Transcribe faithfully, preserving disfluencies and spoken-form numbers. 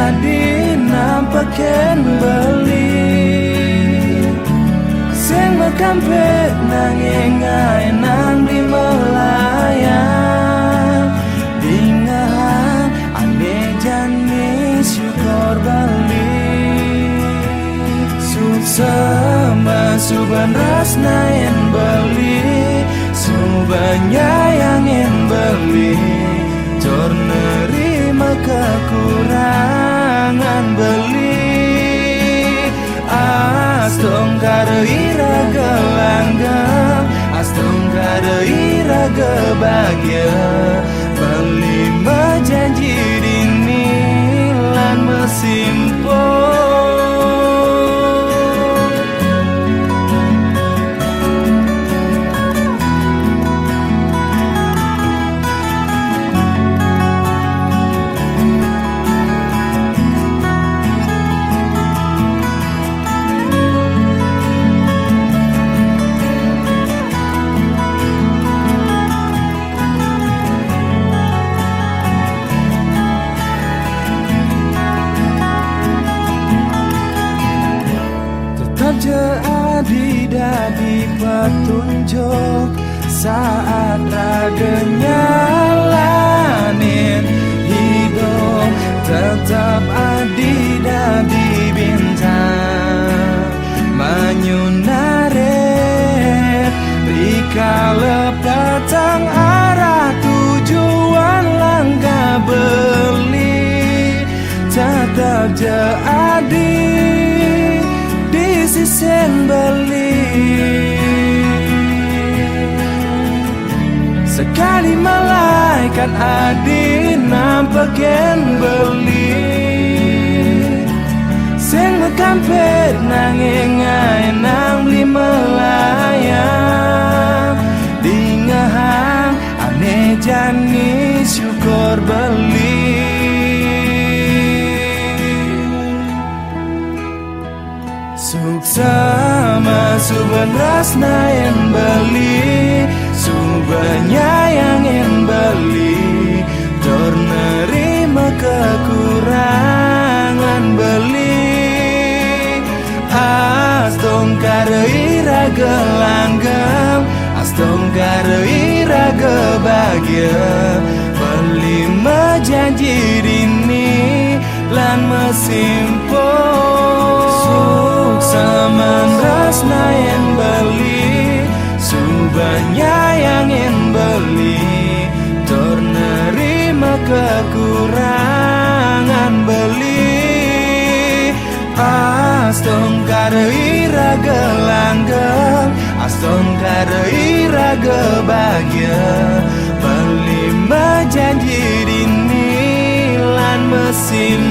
Adi nampeken beli sing makampet nanging ae nang di melayang. Dingahang ane jani syukur beli. Suksema suban rasnaen beli, suban nyayangin beli, tur nerima kekurangan beli. Astungkara ira gelanggeng, astungkara ira gebahagia. Beli mejanji dini lan mesimpuh. Tetap ja adi dadi petunjuk saat rada nyalanin hidup. Tetap adi dadi bintang manyunarin rikala petang arah tujuan langkah beli. Tetap ja adi di sisen beli. Sekali malaikat adi nampeken beli sing makampet nanging ae nang beli melayang. Dingahang ane jani syukur beli. Suksema suban rasnaen beli, suban nyayangin beli, tur nerima kekurangan beli. Astungkara ira gelanggeng, astungkara ira gebahagia. Beli mejanji dini lan mesimpuh. Suksema rasnaen beli, suban nyayangin beli, tur nerima kekurangan beli. Astungkara ira gelanggeng, astungkara ira gebahagia. Beli mejanji dini lan mesimpuh.